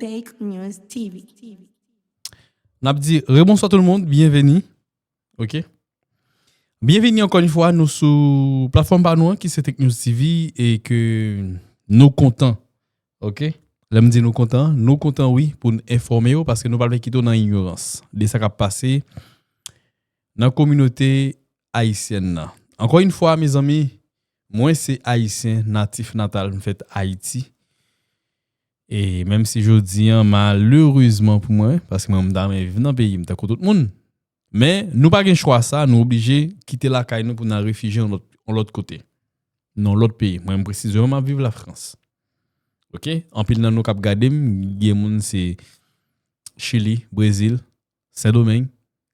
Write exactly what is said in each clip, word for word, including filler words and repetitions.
Take News T V. N ap di rebonswa tout le monde, byenveni. Ok. Byenveni ankò yon fwa nou sou platfòm pa nou an ki se Take News T V e ke nou kontan. Ok. Lè m di nou kontan, nou kontan wi pou n enfòme w paske nou pa vle kite w nan inyorans de sa k ap pase nan kominote ayisyèn nan. Ankò yon fwa, mezanmi, mwen se ayisyen natif natal, m fèt Ayiti. E menm si jodi an, malerezman pou mwen, paske mwen m ta renmen viv nan peyi m tankou tout moun, men nou pa gen chwa sa, nou oblije kite lakay nou pou n al refijye yon lòt, yon lòt kote, nan yon lòt peyi. Mwen m presizeman m ap viv Lafrans. Ok? Anpil nan nou k ap gade m, gen moun se Chili, Brezil, Sendomeng,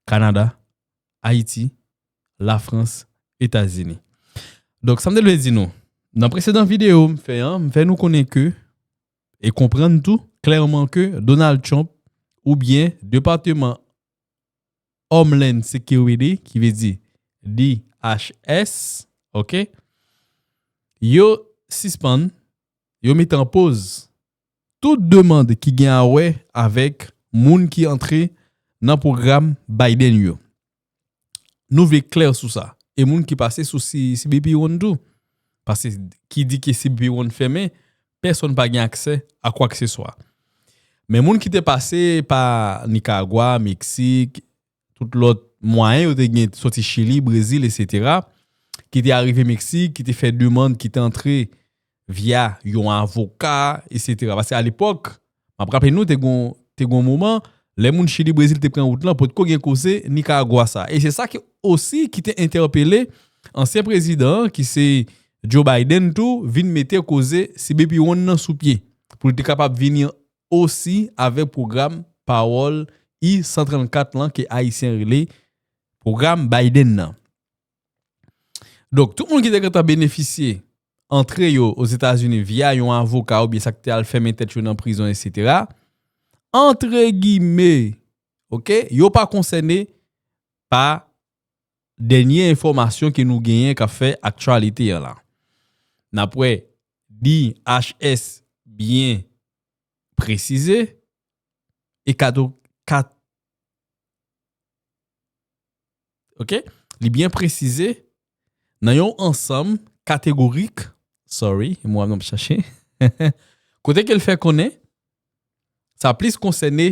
Kanada, Ayiti, Lafrans, Etazini. Donk, sa m te vle di nou, nan presedan videyo m fè an, m fè nou konnen ke, e konprann tou, klèman ke Donald Trump oubyen Depatman Homeland Security, ki vle di D H S, ok, yo sispann, yo mete an poz tout demann ki gen a wè avèk moun ki antre nan pwogram Biden yo. Nou vle klè sou sa. E moun ki pase sou C-, C B P One tou. Paske ki di ke C B P One fèmen, pèsonn pa gen aksè a kwakseswa. Men moun ki te pase pa Nikaragwa, Meksik, tout lòt mwayen yo te gen soti Chili, Brezil, etsetera, ki te arive Meksik, ki te fè demann, ki te antre via yon avoka, etsetera. Paske alepòk, m ap raple nou, te gon, te gon moman, lè moun Chili, Brezil te pran wout lan, potko gen koze Nikaragwa sa. E se sa ki osi ki te entèpele ansyen prezidan an, ki se Joe Biden tou, vin mete koze C B P One nan sou pye. Pou li te kapab vini osi avèk pwogram Pawòl I san trannkat lan ke Ayisyen rele pwogram Biden nan. Donk, tout moun ki te gentan benefisye antre yo Ozetazini via yon avoka oubyen sa ki te al fèmen tèt yo nan prizon, etsetera, antre gime, ok, yo pa konsène pa dènye enfòmasyon ke nou genyen k ap fè aktyalite an la. N ap wè D H S byen presize e kato-, kat-, ok, li byen presize nan yon ansanm kategorik, sorry, mo a m ap chache, kote ke l fè konnen sa plis konsène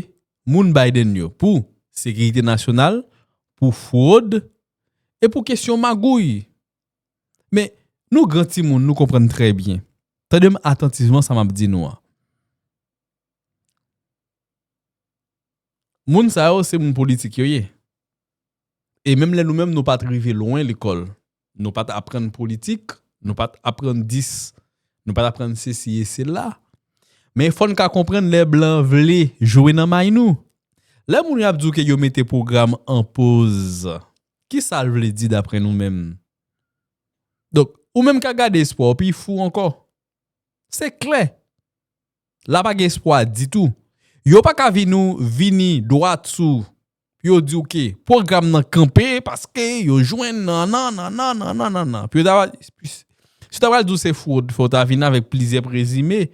moun Biden yo pou sekirite nasyonal, pou fwod e pou kesyon magouy. Men, nou gran timoun, nou konprann trè byen. Tande m atantivman sa m ap di nou an. Moun sa yo, se moun politik yo ye. E menm lè nou menm, nou pa t rive lwen lekòl, nou pa t aprann politik, nou pa t aprann dis, nou pa t aprann sesi e sela. Men fò n ka konprann lè blan vle jwe nan may nou. Lè moun yo ap di w ke yo mete pwogram an poz, ki sa l vle di dapre nou menm? Donk, ou menm ka gade espwa w pi fou ankò. Se klè. La pa gen espwa ditou. Yo pa ka vin ou vini dwat sou pou yo di w ke pwogram nan kanpe paske yo jwenn nannan, nannan, nannan, nannan. Pou yo ta, si yo ta pral di w se fwod, fò w ta vin avèk plizyè prezime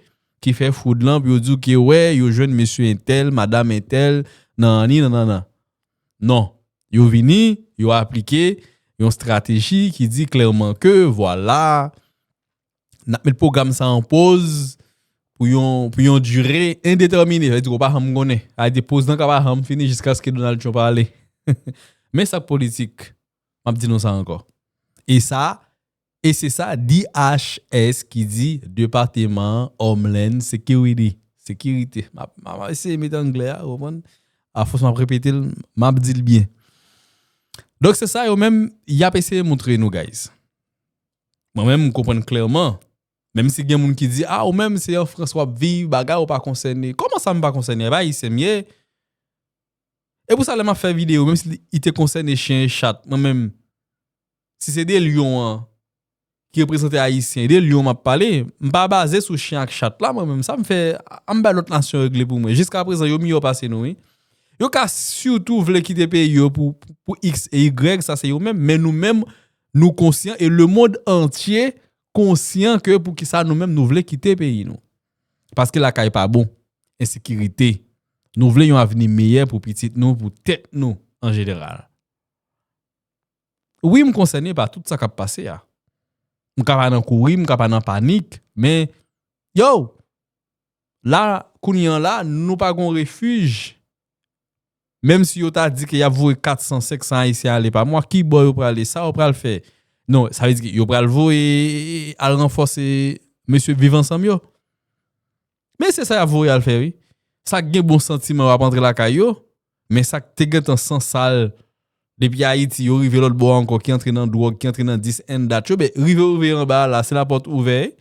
ki fè fwod lan pou yo di w ke wè, yo jwenn mesye entèl, madanm entèl, nanni, nannan. Non. Yo vini, yo aplike yon estrateji ki di klèman ke, vwala, n ap met pwogram sa an poz pou yon, pou yon dire endetèmine. Sa vle di w pa janm konnen. Sa vle di poz lan ka pa janm fini jiskaske Donald Trump ale. Men sa k politik. M ap di nou sa ankò. E sa, e se sa D H S ki di, Depatman Homeland Security. Sekirite. M ap, m ap eseye mete anglè a, ou konprann? Afòs m ap repete l, m ap di l byen. Donk, se sa yo menm, y ap eseye montre nou, guys. Mwen menm, m konprann klèman. Menm si gen moun ki di, a, ou menm, se an Frans w ap viv, bagay ou pa konsène. Kòman sa m pa konsène? E pa ayisyen m ye? E pou sa, lè m ap fè videyo, menm si li te konsène chen e chat, mwen menm, si se de lyon an ki reprezante ayisyen, de lyon m ap pale, m pa baze sou chen ak chat la, mwen menm, sa m fè, an m bay lòt nasyon regle pou mwen. Jiska prezan, yo miyò pase nou, wi. Yo ka sitou vle kite peyi yo pou, pou X e Y, sa se yo menm, men nou menm, nou konsyan, e lemonn antye konsyan ke poukisa nou menm nou vle kite peyi nou. Paske lakay pa bon. ensekirite. Nou vle yon avni meyè pou pitit nou, pou tèt nou an jeneral. Wi, m konsène pa tout sa k ap pase a. M ka pa nan kouri, m ka pa nan panik, men, yo, la, kounye an la, nou pa gon refij. Menm si yo ta di ke y ap voye kat san, senk san Ayisyen ale pa mwa, ki bò yo prale? Sa yo pral fè? Non, sa vle di ke yo pral voye al ranfòse mesye Viv Ansanm yo. Men se sa y ap voye al fè, wi. Sa k gen bon santiman yo ap antre lakay yo, men sa k te gentan san sal depi Ayiti, yo rive lòt bò ankò, ki antre nan dwòg, ki antre nan this and that yo, ben, rive yo rive anba a la, se lapòt ouvè.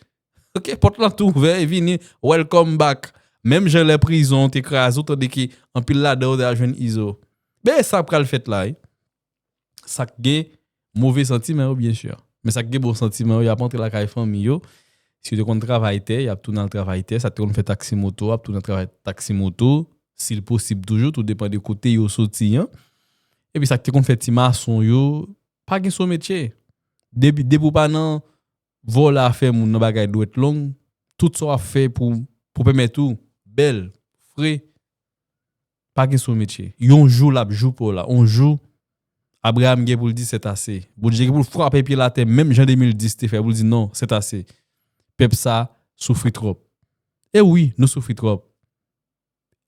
Ok, pòt lan tou ouvè, vini, welcome back. Menm jan lè prizon te kraze, ou tande ke anpil ladan yo te al jwenn Izo. Ben, sa k pral fèt la, wi. Sa k gen move santiman yo, byen si. Men sa k gen bon santiman yo, y ap antre lakay fanmi yo. Si yo te konn travay tè, y ap tounen al travay tè. Sa k te konn fè taksi moto, ap tounen al travay taksi moto. Si l posib toujou, tou depann de kote yo soti an. Epi sa k te konn fè ti mason yo, pa gen sou metye. Depi, depi w pa nan vòlè afè moun nan bagay dwèt long, tout sa w ap fè pou, pou pèmèt ou bèl, fre, pa gen sou metye. Yon jou l ap jou pa w la. Yon jou, Abraham gen pou l di c'est assez. Bondye gen pou l frape pye l atè, menm jan de mil dis te fè, pou l di non, c'est assez. Pèp sa soufri twòp. E wi, nou soufri twòp.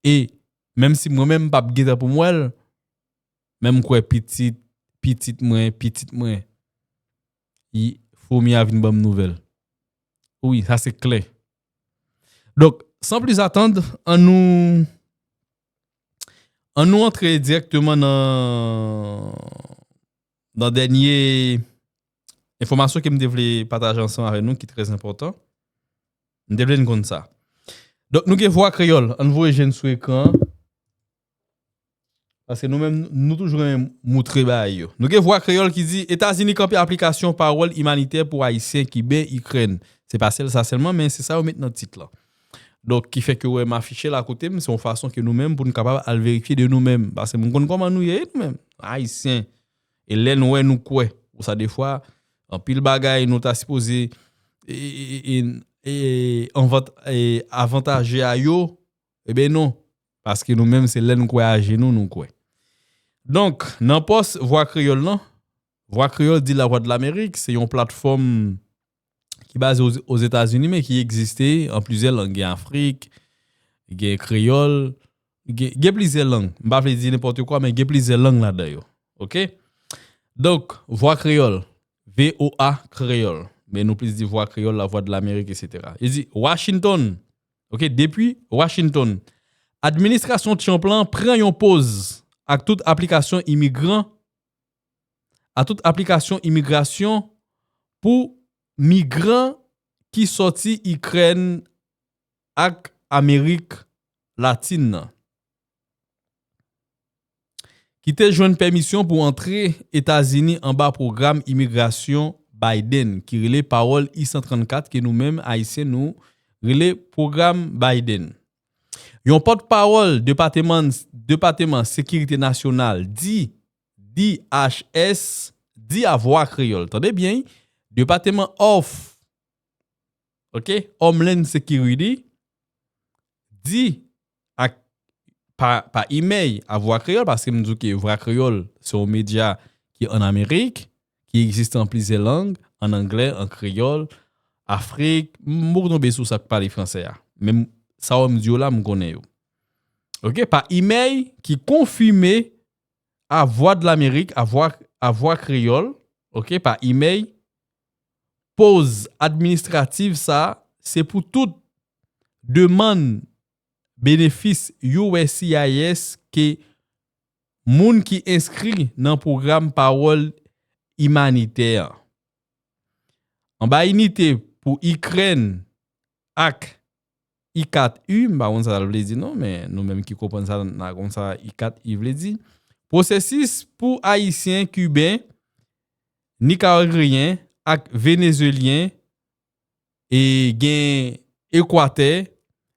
E menm si mwen menm m p ap gen tan pou m wè l, men m kwè pitit, pitit mwen, pitit mwen, i, fomi a vin ban m nouvèl. Wi, sa se klè. Donk, san plis atann, ann nou, ann nou antre dirèkteman nan, nan dènye enfòmasyon ke m te vle pataje ansanm avè nou, ki trè enpòtan. M te vle n konn sa. Donk, nou gen Vwa Kreyòl. Ann voye je n sou ekran an. Paske nou menm, nou toujou renmen moutre bagay yo. Nou gen Vwa Kreyòl ki di, Etazini kanpe aplikasyon pawòl imanitè pou Ayisyen, Kiben, Ikrèn. Se pa sèl sa sèlman, men se sa yo met nan tit lan. Donk, ki fè ke w wè m afiche l akote m, se yon fason ke nou menm, pou n kapab al verifye de nou menm. Paske m konn kòman nou ye, nou menm. Ayisyen. E lè n wè, nou kwè. Ou sa, defwa, anpil bagay nou ta sipoze e, e, e, e, e, anvant-, e, avantaje a yo, Eben non, paske nou menm se lè n kwè a je nou, nou kwè. Donk, nan pòs Vwa Kreyòl lan, Vwa Kreyòl di Lavwadlamerik se yon platfòm ki baze Ozetazini, men ki egziste an plizyè lang. Gen Afrik, gen kreyòl, gen, gen plizyè lang. M pa vle di nenpòt kwa, men gen plizyè lang ladan yo. Oke? Donk, Vwa Kreyòl, V O A Kreyòl. Men nou plis di Vwa Kreyòl, Lavwadlamerik, etsetera. Li di, Washington, oke, depi Washington, administrasyon Trump lan pran yon poz ak tout aplikasyon imigran, ak tout aplikasyon imigrasyon pou migran ki sòti Ikrèn ak Amerik Latin nan, ki te jwenn pèmisyon pou antre Etazini anba pwogram imigrasyon Biden, ki rele Pawòl I san trannkat, ke nou menm Ayisyen nou rele pwogram Biden. Yon pòtpawòl Depatman, Depatman Sekirite Nasyonal di, D H S, di a Vwa Kreyòl, tande byen, Department of, oke, Homeland Security, di ak, pa, pa imèy a Vwa Kreyòl, paske m di w ke Vwa Kreyòl se yon medya ki ann Amerik, ki egziste an plizyè lang, ann anglè, an kreyòl, Afrik, m poko tonbe sou sa k pale fransè a. Men m, sa w m di yo la, m konnen yo. Oke, pa imèy ki konfime a Vwadlamerik, a Vwa, a Vwa Kreyòl, oke, pa imèy, poz administrativ sa, se pou tout demann benefis U S C I S ke moun ki enskri nan pwogram pawòl imanitè an. Anba inite pou Ikrèn ak I kat U, m pa konn sa l vle di non, men nou menm ki konprann sa, n a konn sa I kat U vle di. Pwosesis pou Ayisyen, Kiben, Nikaragweyen ak Venezuelyen, e gen Ekwatè,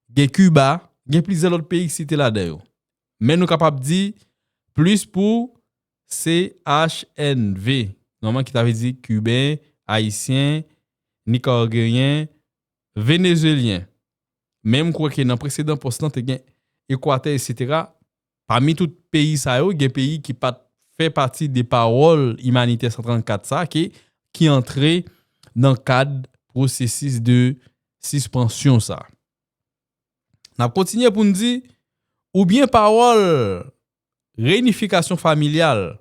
gen Kiba, gen plizyè lòt peyi k site ladan yo. Men nou kapab di plis pou C H N V, nòmalman ki ta vle di Kiben, Ayisyen, Nikaragweyen, Venezuelyen. Men m kwè ke nan presedan pòs lan te gen Ekwatè, etsetera. Pami tout peyi sa yo, gen peyi ki pa t fè pati de pawòl imanitè san trannkat sa, ki, ki antre nan kad pwosesis de sispansyon sa. N ap kontinye pou n di, oubyen pawòl reyinifikasyon familyal.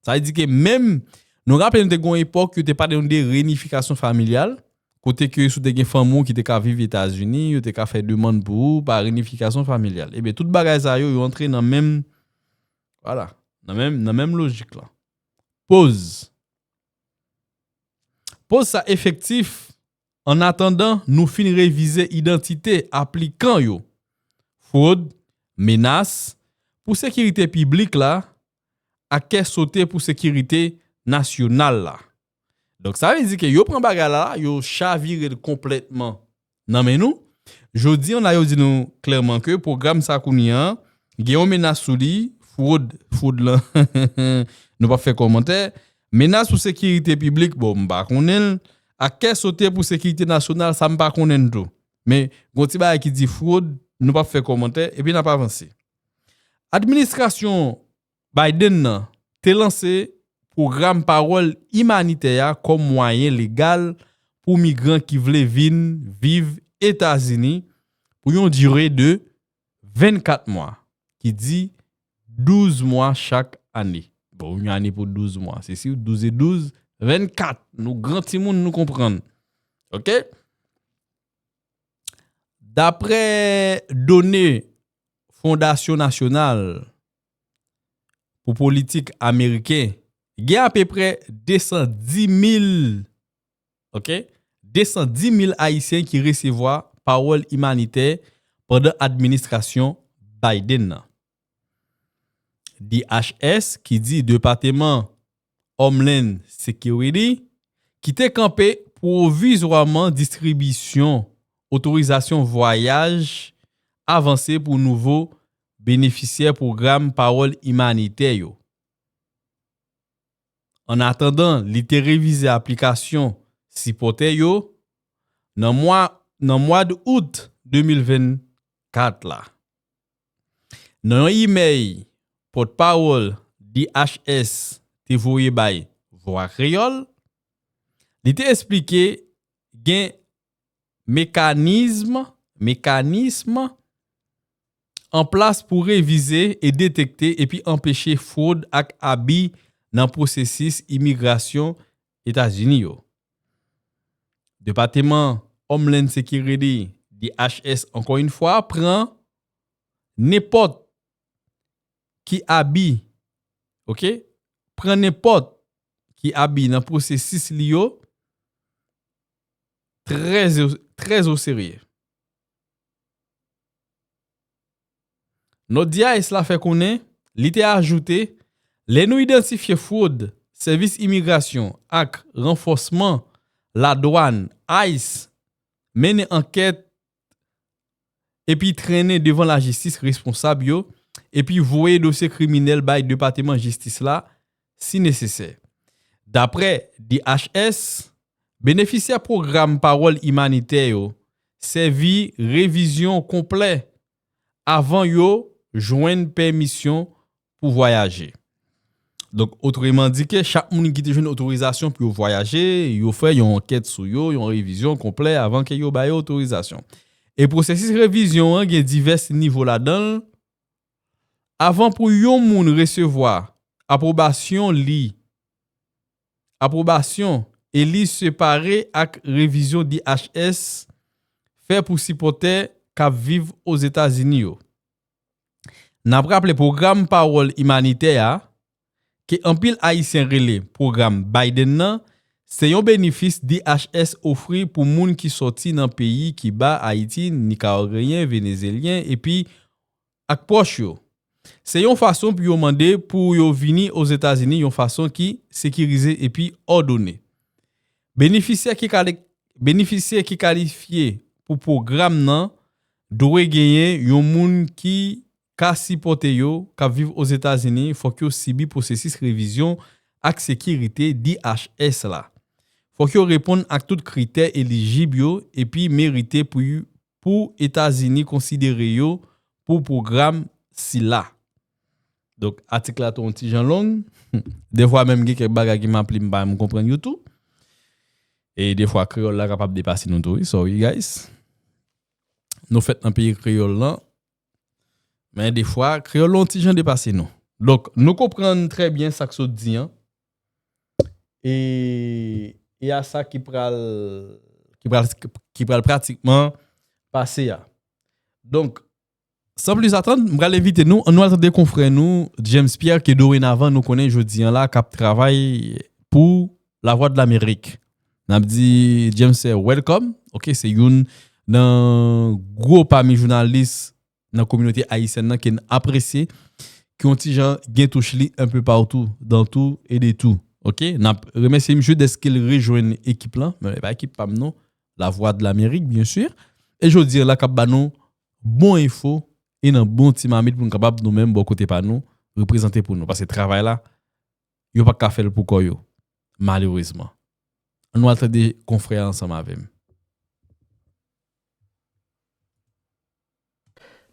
Sa vle di ke menm, nou raple nou te gen yon epòk yo te pale nou de reyinifikasyon familyal, kote ke si w te gen fanmi w ki te ka viv Etazini, yo te ka fè demann pou ou pa reyinifikasyon familyal. Ebyen, tout bagay sa yo, yo antre nan menm, vwala, nan menm, nan menm lojik lan. Poz. Poz sa efektif annatandan nou fin revize idantite aplikan yo. Fwod, menas pou sekirite piblik la, ak kè sote pou sekirite nasyonal la. Donk, sa vle di ke yo pran bagay la, yo chavire l konplètman nan men nou. Jodi an la, yo di nou klèman ke pwogram sa kounye a, gen yon menas sou li, fwod, fwod lan, nou p ap fè kòmantè. Menas pou sekirite piblik, bon, m pa konnen l. Ak kè sote pou sekirite nasyonal, sa m pa konnen l tou. Men, gon ti bagay ki di fwod, nou p ap fè kòmantè, epi n ap avanse. Administrasyon Biden nan te lanse pwogram pawòl imanitè a kòm mwayen legal pou migran ki vle vin viv Etazini pou yon dire de vennkat mwa, ki di douz mwa chak ane. Bon, yon ane pou douz mwa. Se si douz e douz, vennkat. Nou gran timoun, nou konprann. Oke? Daprè done Fondasyon Nasyonal pou Politik Ameriken, gen apeprè de san di mil, oke? De san di mil Ayisyen ki resevwa pawòl imanitè pandan administrasyon Biden nan. D H S, ki di Depateman Homeland Security, ki te kanpe pwovizwaman distribisyon otorizasyon vwayaj avanse pou nouvo benefisyè pwogram pawòl imanitè yo. Annatandan, li te revize aplikasyon sipòtè yo nan mwa, nan mwad out de mil vennkat la. Nan yon imèl pòtpawòl D H S te voye bay Vwa Kreyòl, li te esplike gen mekanizm, mekanism an plas pou revize e detekte epi anpeche fwod ak abi nan pwosesis imigrasyon Etazini yo. Depateman Homeland Security, D H S, ankò yon fwa, pran nenpòt ki abi, oke? Pran nenpòt ki abi nan pwosesis li yo trè, trè o serye. Nòt D H S la fè konnen, li te ajoute, lè nou idantifye fwod, sèvis imigrasyon ak ranfòsman ladwàn, ice mennen ankèt epi trennen devan lajistis responsab yo, epi voye dosye kriminèl bay Depateman Jistis la, si nesesè. Daprè D H S, benefisyè pwogram pawòl imanitè yo sèvi revizyon konplè avan yo jwenn pèmisyon pou vwayaje. Donk, otreman di ke chak moun ki te jwenn otorizasyon pou yo vwayaje, yo fè yon ankèt sou yo, yon revizyon konplè avan ke yo ba yo otorizasyon. E pwosesis revizyon an gen divès nivo ladan l. Avan pou yon moun resevwa apwobasyon li, apwobasyon e li separe ak revizyon D H S fè pou sipòtè k ap viv Ozetazini yo. N ap raple pwogram pawòl imanitè a, ke anpil Ayisyen rele pwogram Biden nan, se yon benefis D H S ofri pou moun ki sòti nan peyi Kiba, Ayiti, Nikaragweyen, Venezelyen, epi ak pwòch yo. Se yon fason pou yo mande pou yo vini Ozetazini yon fason ki sekirize epi òdone. Benefisyè ki kali-, benefisyè ki kalifye pou pwogram nan dwe genyen yon moun ki ka sipòte yo, k ap viv Ozetazini, fòk yo sibi pwosesis revizyon ak sekirite D H S la. Fòk yo reponn ak tout kritè elijib yo epi merite pou y-, pou Etazini konsidere yo pou pwogram sila. Donk, atik la tou yon ti jan long. Defwa menm gen kèk bagay ki m ap li m pa menm konprann yo tou. E defwa kreyòl la kapab depase nou tou, wi. Sorry, guys. Nou fèt nan peyi kreyòl lan. Men defwa, kreyòl la yon ti jan depase nou. Donk, nou konprann trè byen sa k sot di an. E, e a sa ki pral, ki pral, ki pral pratikman pase a. Donk, san plis atann, m pral envite nou, ann nou al tande konfrè nou, James Pierre, ke dorenavan nou konnen jodi an la, k ap travay pou Lavwadlamerik. N ap di James Pierre, welcome. Ok, se youn nan gwo pami jounalis nan kominote ayisyèn nan ke n apresye, ki yon ti jan gen touch li un peu partout, dans tout et de tout. Ok, n ap remèsye misye dèske l rejwenn ekip lan, men e pa ekip pa m non, Lavwadlamerik, byen si. E jodi an la k ap ba nou bon enfo e nan bon ti mamit pou n kapab nou menm bò kote pa nou reprezante pou nou. Paske travay la, yo pa ka fè l pou kò yo, malerezman. Ann nou al tande konfrè a ansanm avè m.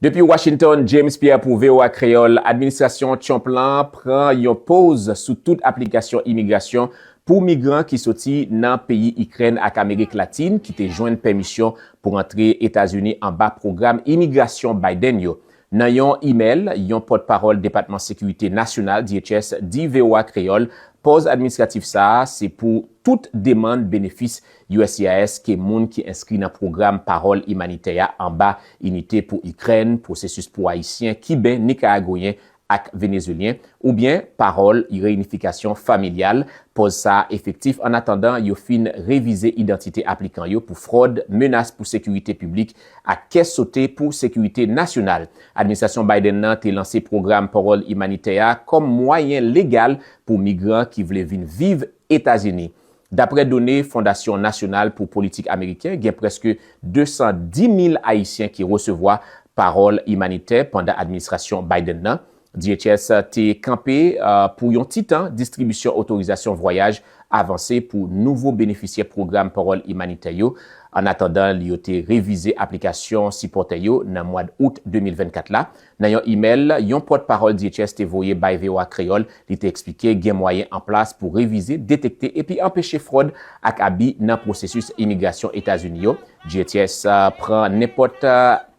Depi Washington, James Pierre pou V O A Kreyòl. Administrasyon Trump lan pran yon poz sou tout aplikasyon imigrasyon pou migran ki soti nan peyi Ikrèn ak Amerik Latin ki te jwenn pèmisyon pou rantre Etazini anba pwogram imigrasyon Biden yo. Nan yon imèl, yon pòtpawòl Depatman Sekirite Nasyonal, D H S, di V O A Kreyòl, pòz administratif sa a se pou tout demann benefis U S C I S ke moun ki enskri nan pwogram pawòl imanitè a anba Inite pou Ikrèn, Pwosesis pou Ayisyen, Kiben, Nikaragweyen ak Venezuelyen, oubyen pawòl reyinifikasyon familyal. Pòz sa a efektif annatandan yo fin revize idantite aplikan yo pou fròd, menas pou sekirite piblik ak kè sote pou sekirite nasyonal. Administrasyon Biden nan te lanse pwogram pawòl imanitè a kòm mwayen legal pou migran ki vle vin viv Etazini. Daprè done Fondasyon Nasyonal pou Politik Ameriken, gen prèske de san di mil Ayisyen ki resevwa pawòl imanitè pandan administrasyon Biden nan. D H S te kanpe pou yon ti tan distribisyon otorizasyon vwayaj avanse pou nouvo benefisyè pwogram pawòl imanitè yo, annatandan yo te revize aplikasyon sipòtè yo nan mwa out de mil vennkat la. Nan yon imèl yon pòtpawòl D H S te voye bay V O A Kreyòl, li te eksplike gen mwayen an plas pou revize, detekte epi anpeche fròd ak abi nan pwosesis imigrasyon Etazini yo. D H S pran nenpòt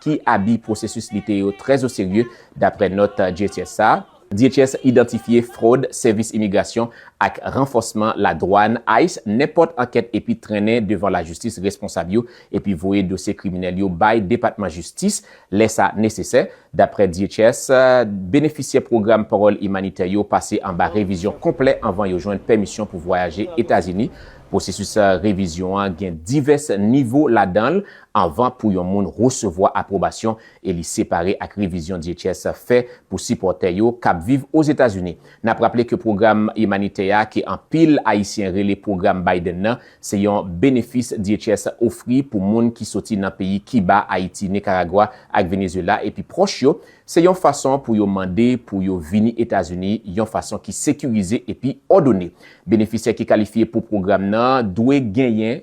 ki abi pwosesis li te yo trè oserye, daprè nòt D H S sa a. D H S idantifye fròd sèvis imigrasyon ak ranfòsman ladwàn, ice, nenpòt ankèt epi trennen devan lajistis responsab yo epi voye dosye kriminèl yo bay Depatman Jistis lè sa nesesè. Daprè D H S, benefisyè pwogram pawòl imanitè yo pase anba revizyon konplè anvan yo jwenn pèmisyon pou vwayaje Etazini. Pwosesis revizyon an gen divès nivo ladan l anvan pou yon moun resevwa apwobasyon e li separe ak revizyon D H S fè pou sipòtè yo k ap viv Ozetazini. N ap raple ke pwogram imanitè a ke anpil Ayisyen rele pwogram Biden nan, se yon benefis D H S ofri pou moun ki soti nan peyi Kiba, Ayiti, Nikaragwa ak Venezuela epi pwòch yo. Se yon fason pou yo mande pou yo vini Etazini yon fason ki sekirize epi òdone. Benefisyè ki kalifye pou pwogram nan dwe genyen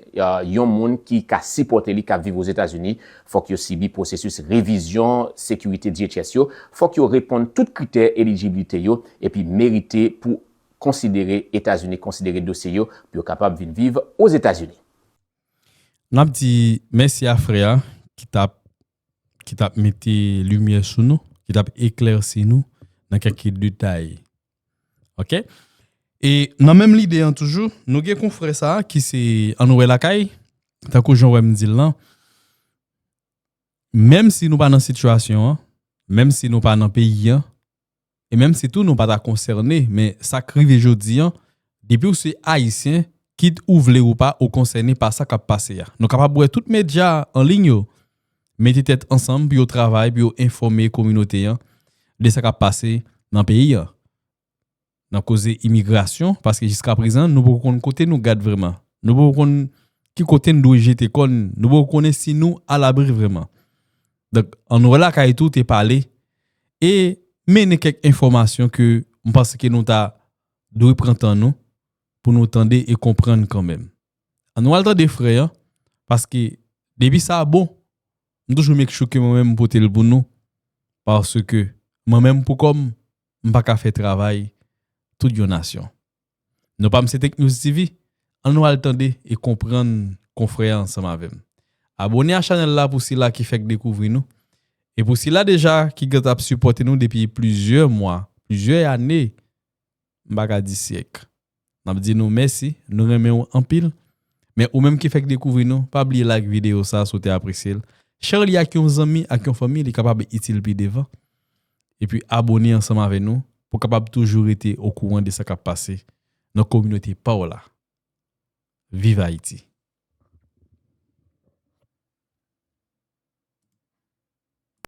yon moun ki ka sipòte li k ap viv Ozetazini. Fòk yo sibi pwosesis revizyon sekirite D H S yo. Fòk yo reponn tout kritè elijiblite yo epi merite pou konsidere Etazini konsidere dosye yo pou yo kapab vin viv Ozetazini. N ap di mèsi a frè a ki t ap ki t ap mete limyè sou nou, ki t ap eklèsi nou nan kèk detay. Ok? E nan menm lide an toujou, nou gen konfrè sa a ki se Ann wè lakay, tankou jan w wè m di l lan, menm si nou pa nan sitiyasyon an, menm si nou pa nan peyi an, e menm si tou nou pa ta konsène, men sa k rive jodi an, depi w se Ayisyen, kit ou vle ou pa, ou konsène pa sa k ap pase a. Nou kapab wè tout medya an liy yo mete tèt ansanm pou yo travay, pou yo enfòme kominote an de sa k ap pase nan peyi an. Nan koze imigrasyon, paske jiskaprezan, nou poko konn kote nou gad vrèman. Nou poko konn ki kote n dwe jete kò n, nou poko konnen si nou alabri vrèman. Donk, Ann wè lakay tou te pale e mennen kèk enfòmasyon ke m panse ke nou ta dwe pran tan nou pou nou tande e konprann kanmenm. Ann nou al tande frè an, paske depi sa bon, M toujou make sure ke mwen menm m pote l pou nou, paske mwen menm pou kò m, m pa ka fè travay tout yon nasyon. Non pa m se Tech News T V, ann nou al tande e konprann konfrè a ansanm avè m. Abòne a chanèl la pou sila ki fèk dekouvri nou, e pou sila deja ki gentan ap sipòte nou depi plizyè mwa, plizyè ane, m pa ka di syèk. N ap di nou mèsi, nou renmen w anpil. Men ou menm ki fèk dekouvri nou, pa bliye like videyo sa a si w te apresye l. Share li ak yon zanmi, ak yon fanmi, li kapab itil pi devan. Epi abòne ansanm avè nou pou w kapab toujou rete okouran de sa k ap pase nan kominote pa w la. Viv Ayiti!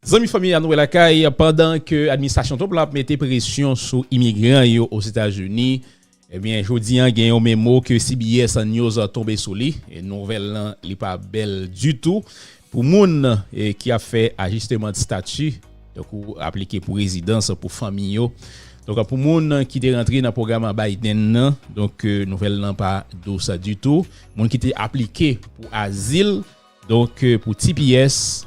Zanmi, fanmi a, nou wè lakay, pandan ke administrasyon Trump la ap mete presyon sou imigran yo Ozetazini, ebyen, jodi a, gen yon memo ke C B S News tonbe sou li. E nouvèl lan, li pa bèl ditou pou moun, e, ki ap fè ajisteman de stati, tankou aplike pou rezidans pou fanmi yo. Donk, pou moun ki te rantre nan pwogram Biden nan, donk, e, nouvèl lan pa dous ditou. Moun ki te aplike pou azil, donk, e, pou T P S,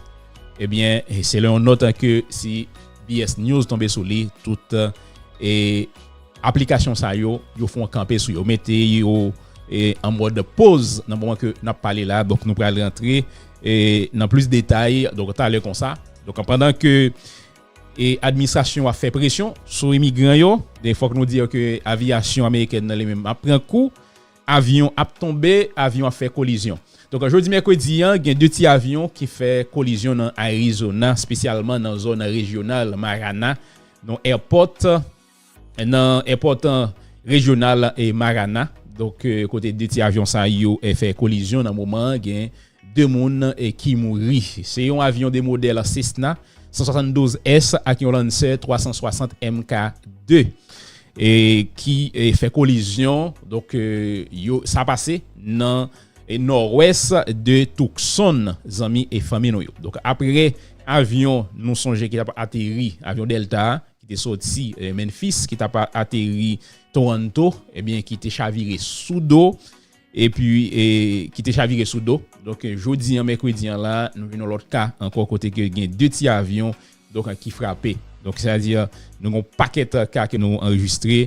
ebyen, e, selon yon nòt ke C B S News tonbe sou li, tout, e, aplikasyon sa yo, yo fè yon kanpe sou yo, mete yo, e, an mòd poz nan moman ke n ap pale la. Donk, nou pral rantre, e, nan plis detay, donk, talè konsa. Donk, pandan ke, e, administrasyon ap fè presyon sou imigran yo, e fòk nou di ke aviyasyon amerikèn nan li menm ap pran kou, avyon ap tonbe, avyon ap fè kolizyon. Donk, jodi mèkredi an, gen de ti avyon ki fè kolizyon nan Arizona, espesyalman nan zòn rejyonal Marana, nan èpòt, nan èpòt, e, rejyonal, e, Marana. Donk, e, kote de ti avyon sa yo, e, fè kolizyon nan moman an, gen de moun, e, ki mouri. Se yon avyon de modèl Cessna san swasanndouz S ak yon Lancer twa san swasant M K de, e, ki, e, fè kolizyon. Donk, e, yo, sa pase nan, e, nòdwès de Tucson, zanmi e fanmi nou yo. Donk, apre avyon, nou sonje ki t ap ateri, avyon Delta a, ki te soti, e, Memphis, ki t ap ateri Toronto, ebyen, ki te chavire sou do, epi, e, ki te chavire sou do. Donk, e, jodi an, mèkredi an la, nou jwenn yon lòt ka ankò kote ke gen de ti avyon, donk, ki frape. Donk, sètadi, nou gen yon pakèt ka ke nou anrejistre,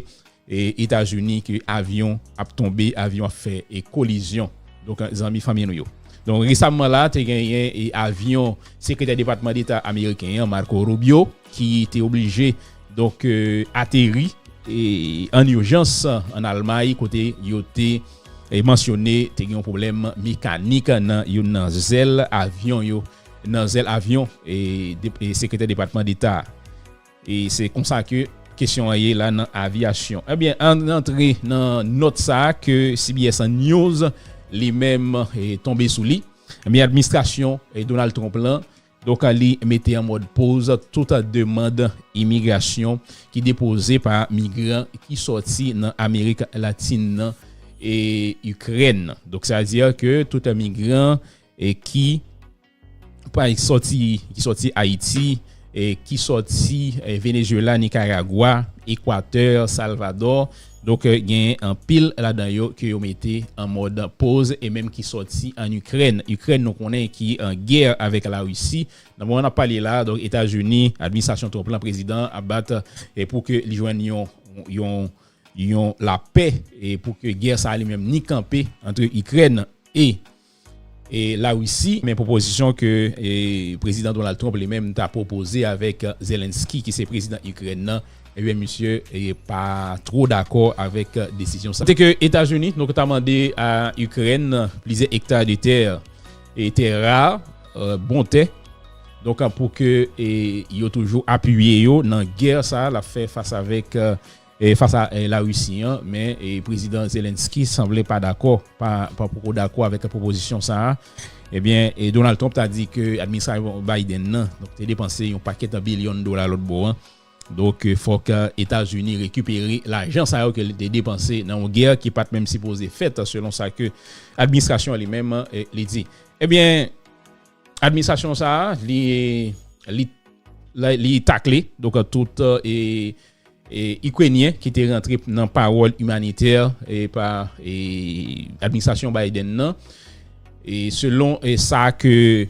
e, Etazini, ke avyon ap tonbe, avyon ap fè, e, kolizyon. Donk, zanmi, fanmi nou yo. Donk, resaman la, te genyen, e, avyon sekretè depatman deta ameriken an, Marco Rubio, ki te oblije, donk, e, ateri, e, an ijans an Almay, kote yo te, e, mansyone te gen yon pwoblèm mekanik nan youn nan zèl avyon yo, nan zèl avyon, e, de, e, sekretè depatman deta. E se konsa ke kesyon an ye la nan aviyasyon. Ebyen, ann antre nan nòt sa a ke C B S News li menm, e, tonbe sou li. Ebyen, administrasyon, e, Donald Trump lan, donk, li mete an mòd poz tout demann imigrasyon ki depoze pa migran ki sòti nan Amerik Latin nan e Ikrèn. Donk, sa vle di ke tout migran, e, ki pa sòti, ki sòti Ayiti, e, ki sòti, e, Venezuela, Nicaragua, Ekwatè, Salvador. Donk, e, gen anpil ladan yo ke yo mete an mòd poz e menm ki sòti an Ikrèn. Ikrèn, nou konnen ki an gè avèk Larisi. Nan moman n ap pale la, donk, Etazini, administrasyon Trump lan, prezidan ap bat, e, pou ke li jwenn yon, yon, yon lapè, e pou ke gè sa a li menm ni kanpe ant Ikrèn e, e Larisi. Men pwopozisyon ke, e, prezidan Donald Trump li menm ta pwopoze avèk Zelensky, ki se prezidan Ikrèn nan, ebyen, misye, e, pa two dakò avèk desizyon sa. Kote ke Etazini, donk, ta mande a Ikrèn plizyè ekta de tè, e tè ra, e, bon tè. Donk, pou ke, e, yo toujou apiye yo nan gè sa a l ap fè fas avèk, e, e, fas a, e, Larisi an, men, e, prezidan Zelensky sanble pa dakò, pa, pa poko dakò avèk pwopozisyon sa a. Ebyen, e, Donald Trump ta di ke administrasyon Biden nan, donk, te depanse yon pakèt bilyon dola lòt bò an. Donk, e, fòk, e, Etazini rekipere lajan sa yo ke li te depanse nan yon gè ki pa t menm sipoze fèt, selon sa ke administrasyon an li menm, e, li di. Ebyen, administrasyon sa a, li, li, li takle, donk, tout, e, e, Ikrenyen ki te rantre nan pawòl imanitè, e, pa, e, administrasyon Biden nan. E selon, e, sa ke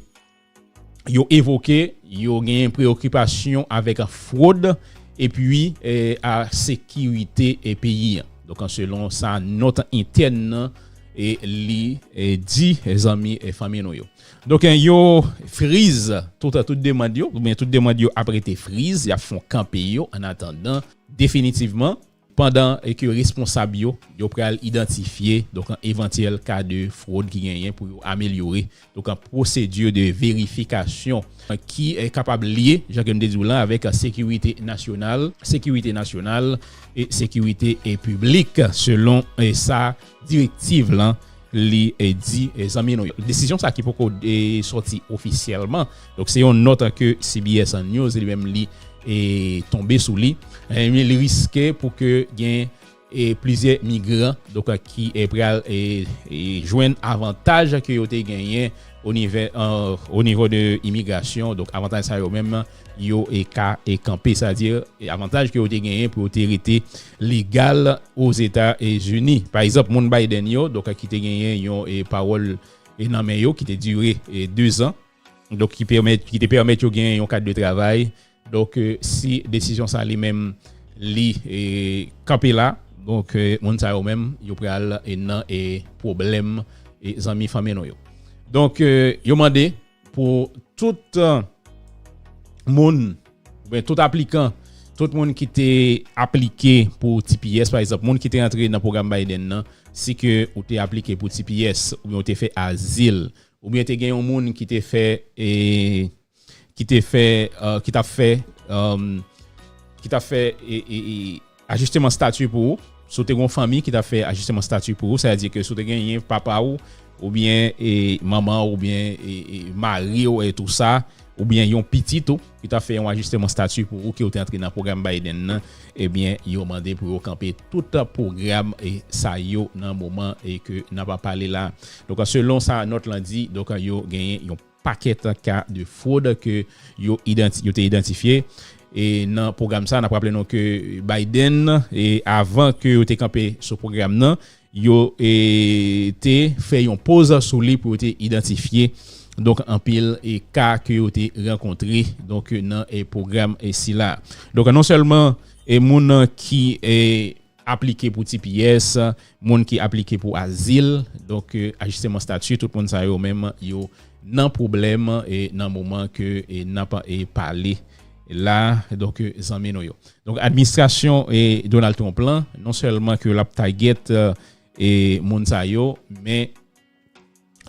yo evoke, yo genyen preyokipasyon avèk fwod epi eh, a sekirite eh, peyi an. Donk, selon sa nòt entèn nan eh, li eh, di eh, zanmi eh, fanmi nou yo. Donk, eh, yo friz tout, tout demann yo, oubyen tout demann yo ap rete friz, y ap fè kanpe yo an atandan definitivman, pandan eh, ke responsab yo, yo pral idantifye donk an evantyèl ka de fwod ki genyen pou yo amelyore donk an pwosedi de verifikasyon ki eh, kapab lye, jan ke m te di w lan, avèk sekirite nasyonal, sekirite nasyonal e sekirite eh, piblik, selon eh, sa direktiv lan li eh, di eh, zanmi nou yo. Desizyon sa ki poko eh, sòti ofisyèlman. Donk, se yon nòt ke C B S News li menm li eh, tonbe sou li. Eh, men li riske pou ke gen eh, plizyè migran donk, eh, ki eh, pral eh, eh, jwenn avantaj ke yo te genyen o nive, eh, o nivo de imigrasyon. Donk, avantaj sa yo menm, yo eh, ka eh, kanpe, sa di eh, avantaj ke yo te genyen pou yo te rete legal Ozetazini. Pa egzanp, moun Biden yo, donk, ki te genyen yon eh, pawòl eh, nan men yo, ki te dire eh, de zan, donk, ki pèmèt, ki te pèmèt yo genyen yon kad de travay. Donk, eh, si desizyon sa li menm li eh, kanpe la, donk, eh, moun sa yo menm, yo pral eh, nan eh, pwoblèm eh, zanmi fanmi nou yo. Donk, eh, yo mande pou tout eh, moun, oubyen tout aplikan, tout moun ki te aplike pou T P S, pa egzanp, moun ki te antre nan pwogram Biden nan, si ke ou te aplike pou T P S, oubyen ou te fè azil, oubyen te gen yon moun ki te fè, eh, ki te fè, eh, ki t ap fè, eh, ki t ap fè, eh, eh, eh, ajisteman stati pou ou. Si w te gen yon fanmi ki t ap fè ajisteman stati pou ou, sa vle di ke si w te genyen papa w, oubyen eh, manman w, oubyen eh, eh, mari w, eh, tou sa, oubyen yon pitit ou ki t ap fè yon ajisteman stati pou ou, ke w te antre nan pwogram Biden nan, ebyen, yo mande pou yo kanpe tout pwogram eh, sa yo nan moman eh, ke n ap pale la. Donk, selon sa nòt lan di, donk, yo genyen yon pakèt ka de fwod ke yo, idanti, yo te idantifye. E nan pwogram sa, n ap raple nou ke Biden, e avan ke yo te kanpe sou pwogram nan, yo e, te fè yon poz sou li pou yo te idantifye donk anpil e ka ke yo te rankontre donk nan e pwogram e sila. Donk non sèlman e moun ki e aplike pou T P S, moun ki aplike pou azil, donk e, ajisteman stati, tout moun sa yo menm yo nan pwoblèm e nan moman ke e, n ap e, pale la, donk e, zanmi nou yo. Donk administrasyon e, Donald Trump lan, non sèlman ke l ap tagèt e, moun sa yo, men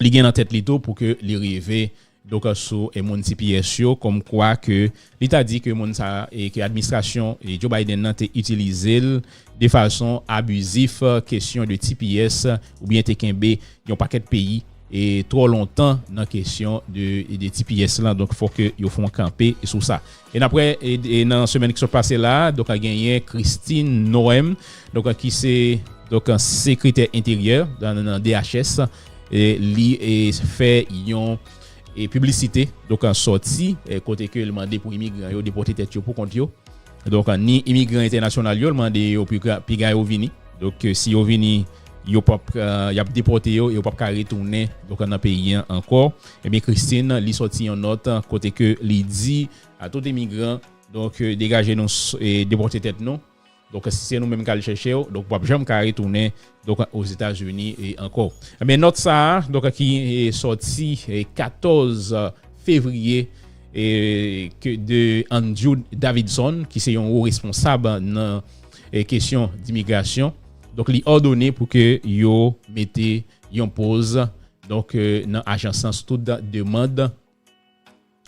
li gen nan tèt li tou pou ke li rive donk sou e, moun T P S yo, kòmkwa ke li ta di ke moun sa e ke administrasyon e, Joe Biden nan te itilize l de fason abizif, kesyon de T P S, oubyen te kenbe yon pakèt peyi e twò lontan nan kesyon de, de T P S lan. Donk fòk yo fè yon kanpe sou sa. E n ap wè e, e nan semèn ki sot pase la, donk genyen Christine Noem, donk ki se donk sekretè enteryè nan, nan D H S, e li e, fè yon e, piblisite, donk sòti e, kote ke l mande pou imigran yo depòte tèt yo pou kont yo. Donk ni imigran entènasyonal yo, l mande yo piga, piga yo vini. Donk si yo vini, yo p ap, y ap depòte yo, yo p ap ka retounen donk nan peyi an ankò. Ebyen Christine, li sòti yon nòt kote ke li di a tout imigran, donk degaje nou, e depòte tèt nou. Donk si se nou menm k al chèche yo, donk w ap janm ka retounen donk Ozetazini e ankò. Ebyen nòt sa a donk ki e, sòti e, katòz fevriye e, ke de Andrew Davidson, ki se yon wo responsab nan e, kesyon dimigrasyon. Donk li òdone pou ke yo mete yon poz donk e, nan ajans lan sou tout demann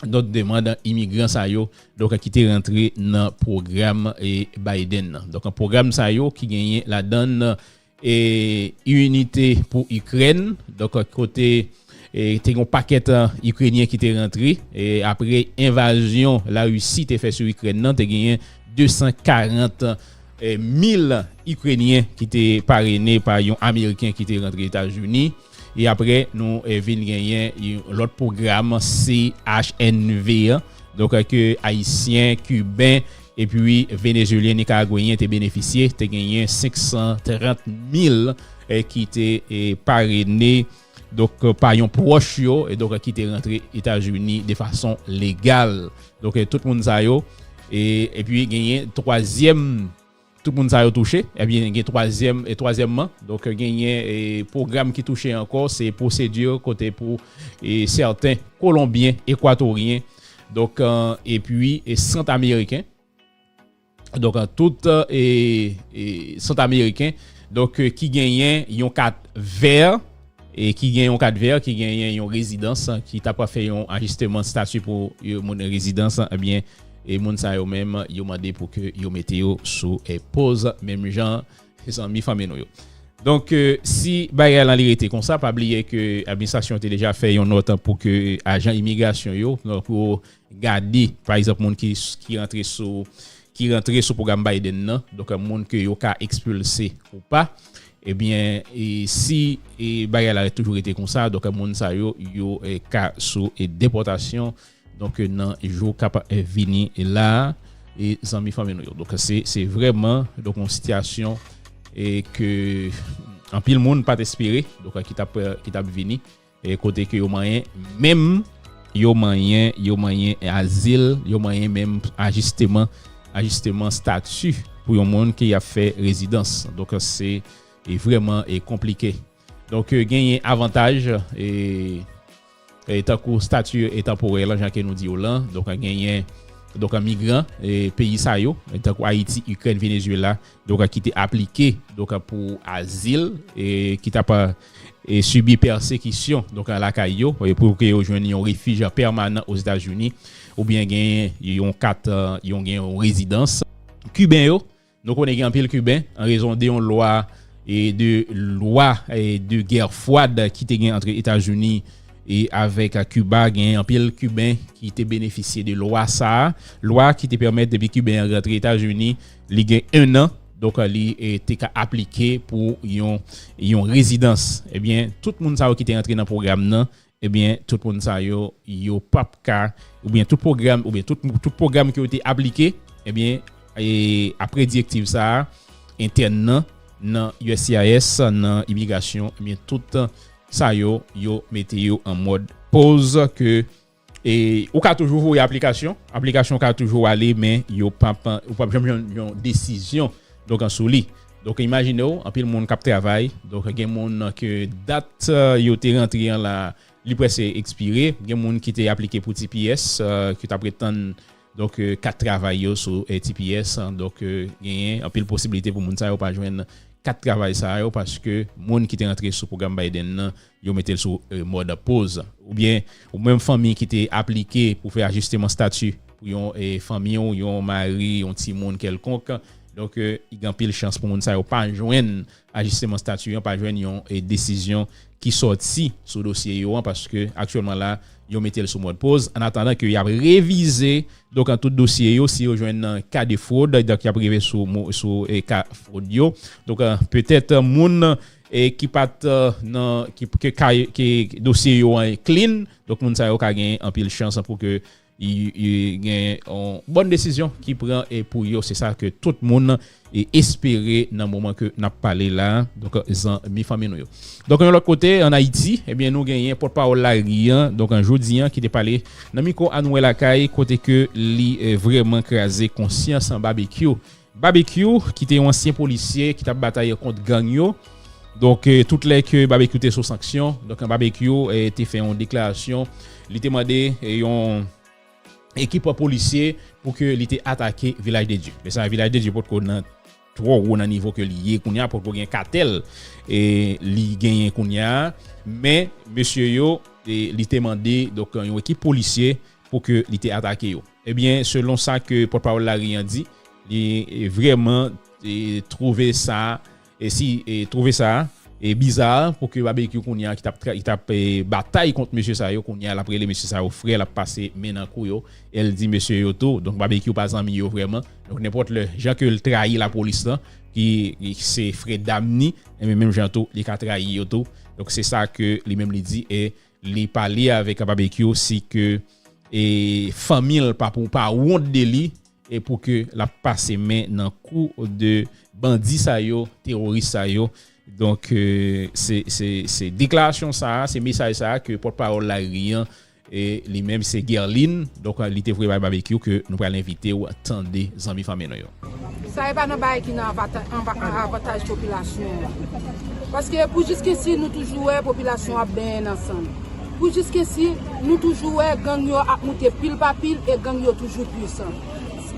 donk demann imigran sa yo donk ki te rantre nan pwogram e, Biden nan. Donk pwogram sa yo ki genyen ladann e, Inite pou Ikrèn, donk kote e, te gen yon pakèt e, Ikrenyen ki te rantre e, apre envazyon Larisi te fè sou Ikrèn nan, te genyen de san karant e, mil Ikrenyen ki te parene pa yon Ameriken ki te rantre Etazini. E apre nou e, vin genyen yon lòt pwogram C H N V an, donk ke Ayisyen, Kiben epi Venezuelyen, Nikaragweyen te benefisye, te genyen senk san trant mil e, ki te e, parene donk, pa yon pwòch yo, e donk, ki te rantre Etazini de fason legal. Donk, e, tout moun sa yo, e, epi genyen twazyèm, tout moun sa yo touche, ebyen, gen twazyèm, e twazyèmman, donk, genyen, e, pwogram ki touche ankò, se pwosedi kote pou, e, sèten Kolonbyen, Ekwatoryen, donk, e, epi, e, Sant Ameriken. Donk, an tout, e, e, Sant Ameriken, donk, e, ki genyen yon kat vè, e ki gen yon kat vè, ki genyen yon rezidans, ki ta pral fè yon ajisteman stati pou yo, moun rezidans, ebyen, e moun sa yo menm, yo mande pou ke yo mete yo sou, e, poz, menm jan zanmi fanmi nou yo. Donk, e, si bagay lan li rete konsa, pa bliye ke administrasyon te deja fè yon nòt pou ke ajan imigrasyon yo, pou gade, pa egzanp, moun ki, ki rantre sou, ki rantre sou pwogram Biden nan, donk, moun ke yo ka ekspilse ou pa, ebyen, e si, e bagay la toujou rete konsa, donk, moun sa yo, yo, e, ka sou, e, depòtasyon, donk, nan jou k ap, e, vini la, e, zanmi fanmi nou yo. Donk, se, se vrèman, donk, yon sitiyasyon, e, ke anpil moun pa t espere, donk, ki t ap, ki t ap vini, e kote ke yo manyen, menm yo manyen, yo manyen azil, yo manyen menm ajisteman, ajisteman stati pou yon moun ki ap fè rezidans. Donk, se, e, vrèman, e, konplike. Donk, e, genyen avantaj, e, e, tankou stati, e, tanporèl, jan ke nou di yo lan. Donk, genyen, donk, migran, e, peyi sa yo, e, tankou Ayiti, Ikrèn, Venezuela, donk, ki te aplike, donk, pou azil, e ki t ap, e, sibi pèsekisyon, donk, lakay yo, e pou ke yo jwenn yon refij pèmanan Ozetazini, oubyen gen yon kat, e, yon, gen yon rezidans. Kiben yo, nou konnen gen anpil Kiben, an rezon de yon lwa, e de lwa, e de gè fwad ki te gen ant Etazini e avèk Kiba, gen anpil Kiben ki te benefisye de lwa sa a. Lwa ki te pèmèt depi Kiben an rantre Etazini, li gen en an, donk, li, e, te ka aplike pou yon, yon rezidans. Ebyen, tout moun sa yo ki te rantre nan pwogram nan, ebyen, tout moun sa yo, yo p ap ka, oubyen tout pwogram, oubyen tout, tout pwogram ke yo te aplike, ebyen, e, apre direktiv sa a, entèn nan, nan U S C I S, nan imigrasyon, ebyen, tout sa yo, yo mete yo an mòd poz ke, e, ou ka toujou voye aplikasyon, aplikasyon ka toujou ale, men yo p ap, ou p ap janm jwenn yon desizyon, donk, sou li. Donk, imajine w, anpil moun k ap travay, donk, gen moun ke dat, e, yo te rantre an la, li prèske ekspire. Gen moun ki te aplike pou T P S, e, ki t ap ret tann, donk, e, kat travay yo sou, e, T P S. Donk, e, genyen anpil posiblite pou moun sa yo pa jwenn kat travay sa yo, paske moun ki te rantre sou pwogram Biden nan, yo mete l sou, e, mòd poz. Oubyen, ou menm fanmi ki te aplike pou fè ajisteman stati pou yon, e, fanmi w, yon mari, yon timoun kèlkonk. Donk, e, gen anpil chans pou moun sa yo pa jwenn ajisteman stati an, pa jwenn yon, e, desizyon ki sòti sou dosye yo an, paske aktyèlman la, yo mete l sou mòd poz, an atandan ke y ap revize, donk, an tout dosye yo, si yo jwenn, e, ka de fwod, donk, y ap rive sou, mo- sou, e, ka fwod yo. Donk, e, petèt, e, moun, e, ki pa t, e, nan, ki, ke ka, ke dosye yo an clean, donk, moun sa yo ka gen anpil chans pou ke i, i gen yon bòn desizyon ki pran, e, pou yo. Se sa ke tout moun, e, espere nan moman ke n ap pale la. Donk, zanmi fanmi nou yo. Donk, yon lòt kote, ann Ayiti, ebyen, nou genyen pòtpawòl lari an, donk, an jodi an, ki te pale nan mikwo Anouwè Lakay, kote ke li, e, vrèman kraze konsyans Babekyou. Babekyou, ki te yon ansyen polisye ki t ap batay kont gang yo. Donk, e, tout lè ke Babekyou te sou sanksyon, donk, Babekyou, e, te fè yon deklarasyon. Li te mande, e, yon ekip polisye pou ke li te atake Vilaj de Dye. Men sa, Vilaj de Dye potko nan twò wo nan nivo ke li ye kounye a, potko gen katèl, e, li genyen kounye a. Men, mesye yo, e, li te mande, donk, yon ekip polisye pou ke li te atake yo. Ebyen, selon sa ke pòtpawòl lari an di, li, e, vrèman, e, twouve sa, e si, e, twouve sa, e, biza pou ke Babekyou kounye a ki t ap tra- ki t ap, e, batay kont mesye sa yo, kounye a l ap rele mesye sa yo frè, l ap pase men nan kou yo, e l di mesye yo tou. Donk, Babekyou pa zanmi yo vrèman. Donk, nenpòt lè, jan ke l trayi lapolis lan, ki, ki se frè dam ni, e menm jan tou, li ka trayi yo tou. Donk, se sa ke li menm li di, e li pale avèk Babekyou, si ke, e, fanmi l pa pou pa wont de li, e pou ke l ap pase men nan kou de bandi sa yo, teworis sa yo, Donk, euh, se, se, se deklarasyon sa a, se mesaj sa a ke pòtpawòl lari an, e li menm se Guerline, donk, li te voye bay Babekyou ke nou pral envite w tande zanmi fanmi nou yo. Sa e pa nan bagay ki nan avata- anva- an avantaj popilasyon an. Paske pou jiskesi nou toujou wè popilasyon ap benyen nan san. Pou jiskesi nou toujou wè gang yo ap moute pil pa pil e gang yo toujou pwisan.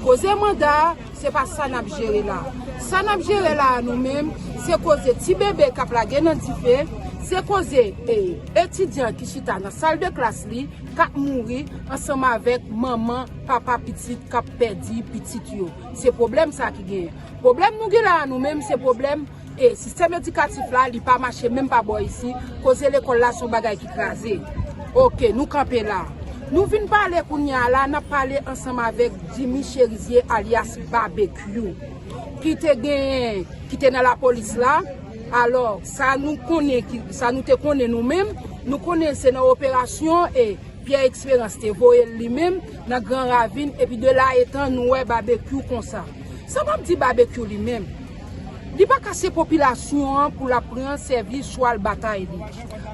Koze manda a, se pa sa n ap jere la. Sa n ap jere la a nou menm, se koze ti bebe k ap lage nan dife, se koze e, etidyan ki chita nan sal de klas li, k ap mouri ansanm avèk manman, papa pitit k ap pèdi pitit yo. Se pwoblèm sa ki genyen. Pwoblèm nou gen la a nou menm, se pwoblèm e sistèm edikatif la, li pa mache menm pa bò isi, koze lekòl la se yon bagay ki kraze. Oke, nou kanpe la. Nou vin pale kounye a la, n ap pale ansanm avèk Jimmy Cherizier alyas Babekyou, ki te genyen, ki te nan lapolis la. Alò, sa nou konnen, ki, sa nou te konnen nou menm, nou konnen se nan operasyon e Pierre Espérance te voye l li menm nan Gran Ravin, epi de la etan nou wè Babekyou konsa. Sa m ap di Babekyou li menm, li pa ka se popilasyon an pou l ap pran sèvi chwal batay li.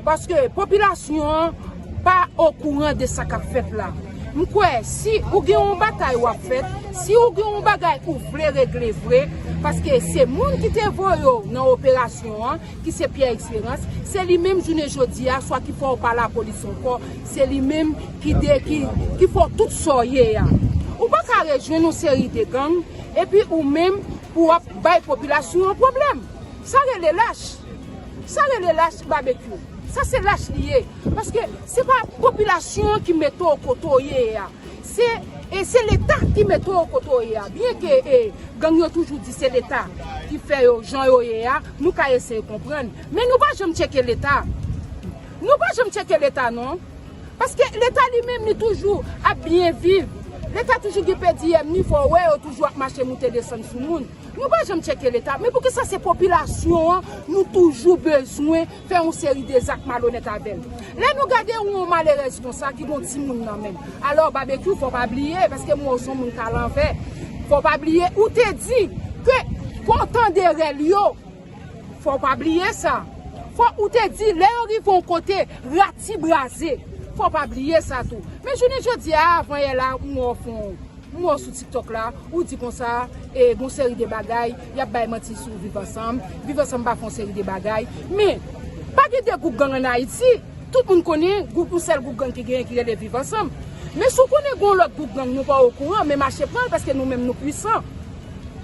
Paske popilasyon an pa okouran de sa k ap fèt la. M kwè, si ou gen yon batay w ap fèt, si ou gen yon bagay ou vle regle vre, paske se moun ki te voye w nan operasyon an, ki se Pierre Espérance, se li menm jounen jodi a, swa ki fè w pa lapolis ankò, se li menm ki de, ki, ki fè w tout sa w ye a. Ou pa ka rejwenn yon seri de gang, epi ou menm pou w ap bay popilasyon an pwoblèm. Sa rele lach. Sa rele lach Babekyou. Sa se lach li ye. Paske se pa popilasyon an ki mete w kote w ye a. Se, e se Leta ki mete w kote w ye a. Byen ke e, gang yo toujou di se Leta ki fè yo jan yo ye a, nou ka eseye konprann. Men nou pa janm tcheke Leta. Nou pa janm tcheke Leta non. Paske Leta li menm li toujou ap byen viv. Leta toujou gen pèdi yèm ni fò wè yo toujou ap mache moute desann sou moun. Nou pa janm tcheke Leta, men poukisa se popilasyon an nou toujou bezwen fè yon seri de zak malonèt avè l? Lè nou gade yon malerèz konsa ki gon timoun nan men l, alò Babekyou fò w pa bliye, paske m wè w se yon moun k al anvè, fò w pa bliye ou te di ke fò w tande rèl yo, fò w pa bliye sa. Fò ou te di lè yo rive yon kote, ratibraze, fò w pa bliye sa tou. Men jounen jodi a, avan yè la, m wè w fè yon M wè w sou TikTok la, ou di konsa, e, gon seri de bagay, y ap bay manti sou Viv Ansanm. Viv Ansanm pa fè yon seri de bagay. Men, pa gen de gwoup gang ann Ayiti. Tout moun konnen, gwoup, yon sèl gwoup gang ki genyen ki rele Viv Ansanm. Men si w konnen gon lòt gwoup gang, nou pa okouran, men mache pran l paske nou menm nou pwisan.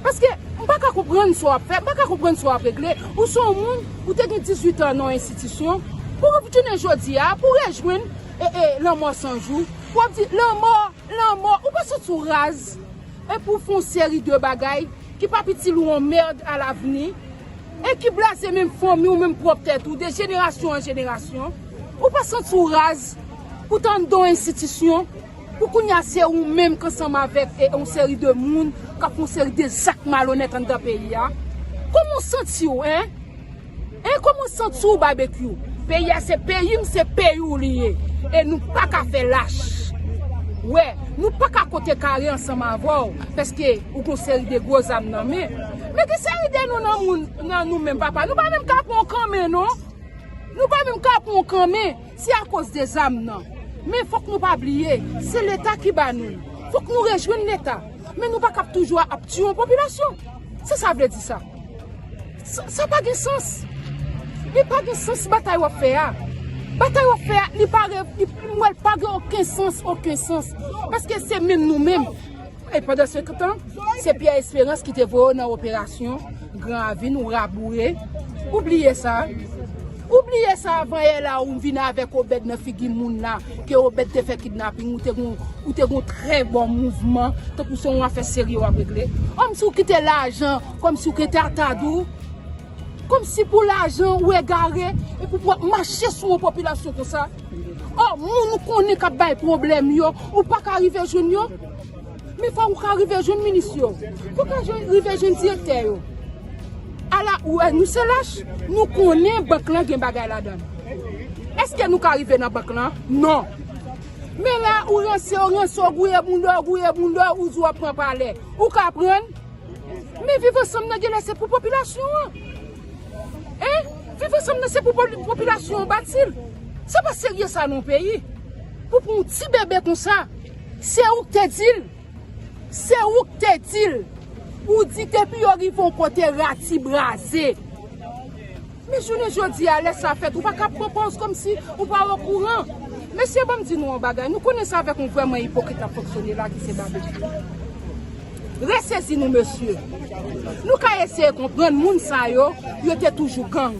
Paske, m pa ka konprann sa w ap fè, m pa ka konprann sa w ap regle. Ou se yon moun, ou te gen dizuit an nan yon enstitisyon, pou jounen jodi a, pou rejwenn, e, e, lanmò san jou, pou w ap di, lanmò, lanmò, ou pa santi w raz? Epi w fè yon seri de bagay ki p ap itil ou yon mèd alavni, e ki blaze menm fanmi w, menm pwòp tèt ou, de jenerasyon an jenerasyon. Ou pa santi w raz pou t anndan yon enstitisyon, pou kounye a se ou menm k ansanm avèk, e, yon seri de moun k ap fè yon seri de zak malonèt anndan peyi a? Kòman w santi w, en? E kòman w santi w, Babekyou? Peyi a se peyi m, se peyi w li ye. E nou pa ka fè lach. Wè, nou pa ka konte kare ansanm avè w, paske ou gon seri de gwo zam nan men. Men gen seri de nou nan moun, nan nou menm, papa. Nou pa menm ka pran yon kanmen, non. Nou pa menm ka pran yon kanmen. Se akoz de zam nan. Men fòk nou pa bliye, se Leta ki ba nou l. Fòk nou rejwenn Leta. Men nou pa kab toujou ap tiye yon popilasyon. Se sa vle di sa. Sa, sa pa gen sans. Li pa gen sans batay w ap fè a. Batay w ap fè a, li pa re-, li, m wè l pa gen okenn sans, okenn sans. Paske se menm nou menm. E pandan se tan, se Pierre Espérance ki te voye w nan operasyon Gran Ravin, ou raboure. Ou bliye sa. Ou bliye sa avan yè la, ou vin avèk Obed nan figi moun la, ke Obed te fè kidnaping, ou te gon, ou te gon trè bon mouvman, tankou se yon afè serye w ap regle. Kòmsi w kite lajan, kòmsi w kite atad ou, kòmsi pou lajan ou egare, epi pou w ap mache sou yon popilasyon konsa. Ò, moun ou konnen k ap bay pwoblèm yo, ou pa ka rive jwenn yo. Men fò ou ka rive jwenn minis yo. Fò ou ka jwenn, rive jwenn direktè yo. Ala, ou wè, nou se lach, nou konnen bank lan gen bagay ladan l. Èske nou ka rive nan bank lan? Non. Men la, ou ranse, ou ranse, ou gouye bounda, ou gouye bounda, ou di w ap pran palè. Ou ka pran l? Men Viv Ansanm nan genlè se pou popilasyon an. Hein? Viv ansanm nan se pou popilasyon an bati l. Se pa serye sa nan yon peyi. Pou pran yon ti bebe konsa, se ou k te di l. Se ou k te di l. Ou di depi yo rive yon kote rati braze. Men jounen jodi a, lè sa fèt, ou pa ka pran pòz kòmsi ou pa okouran. Mesye, ban m di nou yon bagay. Nou konnen se avèk yon vrèman ipokrit n ap fonksyone la ki se Babekyou. Resezi nou, mesye. Nou ka eseye konprann moun sa yo, yo te toujou gang.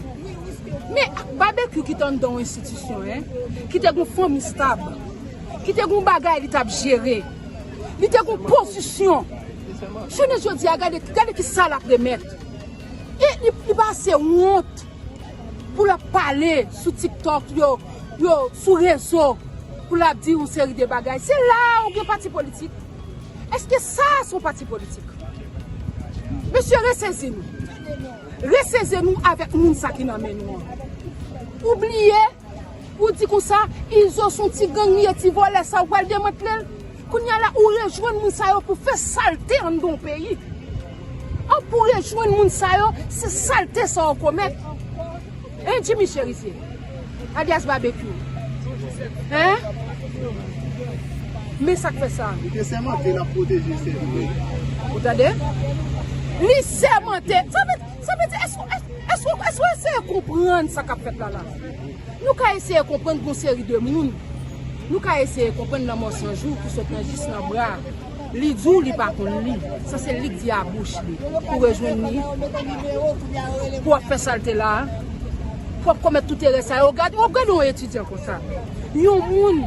Men Babekyou ki te anndan yon enstitisyon, en, ki te gen yon fanmi stab, ki te gen yon bagay li t ap jere, li te gen yon pozisyon. Jounen jodi a, gade, gade ki sa l ap remèt. E li, li pase wont pou l ap pale sou TikTok yo, yo, sou rezo, pou l ap di yon seri de bagay. Se la ou gen pati politik. Èske sa se yon pati politik? Mesye, resezi nou. Resezi nou avèk moun sa ki nan men nou an. Ou bliye, ou di konsa, Izo se yon ti gang li ye, ti vòlè sa, ou pral demantle l. Kounye a la, ou rejwenn moun sa yo pou fè salte anndan yon peyi. An pou rejwenn moun sa yo, se salte sa yo komèt. Hein, Jimmy Chérisier? Alias Babekyou. Hein? Men sa k fè sa. Li te sèmante l ap pwoteje sèvitè. Ou tande? Li sèmante. Sa vle, sa vle di, èske, èske, èske, èske w eseye konprann sa k ap fèt la la? Nou ka eseye konprann gon seri de moun. Nou ka eseye konprann Lanmò San Jou ki sot nan jis nan bra. Li di w li pa konn li. Sa se li k di a bouch li. Pou rejwenn li. Pou w ap fè salte la. Pou w ap komèt tout erè sa yo. Gade, w ap gade yon etidyan konsa. Yon moun,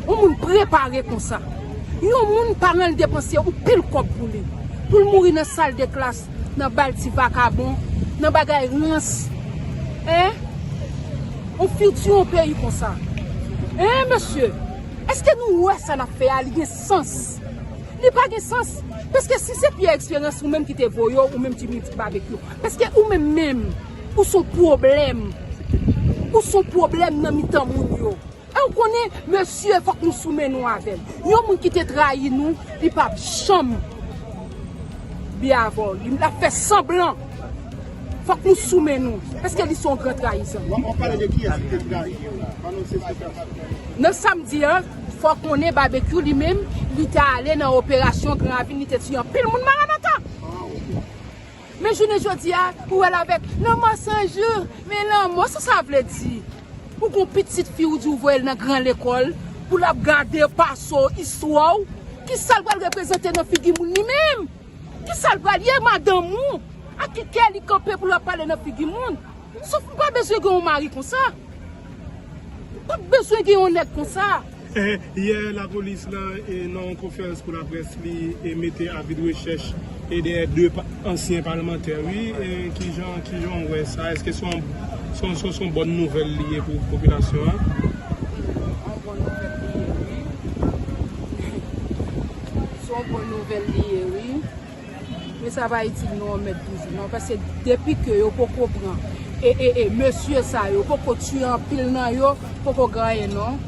yon moun prepare konsa. Yon moun paran l depanse yon pil kòb pou li. Pou l mouri nan sal de klas, nan ba l ti vakabon, nan bagay rans. Hein? Yon fiti yon peyi konsa. Hein, mesye? Èske nou wè sa n ap fè a, li gen sans? Li pa gen sans. Paske si se Pierre Expérience ou menm ki te voye w, ou menm Jimmy Babekyou. Paske ou menm menm, ou se yon pwoblèm. Ou se yon pwoblèm nan mitan moun yo. E w konnen, mesye, fòk nou sou men nou avè l. Yon moun ki te trayi nou, li p ap janm byen avè w. Li ap fè sanblan. Fòk nou sou men nou. Paske li se yon gran trayizan. W ap pale de kiyès ki te trayi yo? Anonse sou plas. Nan samdi an, fò w konnen Babekyou li menm, li te ale nan operasyon Gran Ravin, li te tiye anpil moun Maranata. Men jounen jodi a, ou wè l avèk Lanmò San Jou, men lanmò, sa sa vle di? Ou gon pitit fi ou di ou voye l nan gran lekòl pou l ap gade pase w, istwa w, ki sa l pral reprezante nan figi moun li menm? Ki sa l pral ye madanm ou? Ak ki kè li kanpe pou l ap pale nan figi moun? Sof ou pa bezwen gen yon mari konsa. Ou pa bezwen gen yon nèg konsa. Yè, lapolis lan, e, nan yon konferans pou laprès, li, e, mete avi de rechèch, e, dèyè de pa-, ansyen palmantè, wi. E, kijan, kijan w wè sa? Èske se yon, se yon, se yon, se yon bòn nouvèl li ye pou popilasyon an? Yon bòn nouvèl li ye, wi. Se yon bòn nouvèl li ye, wi. Men sa pa itil nou remèt toujou non, paske depi ke yo poko pran e, e, e, mesye sa yo, poko tiye anpil nan yo, poko gen anyen non.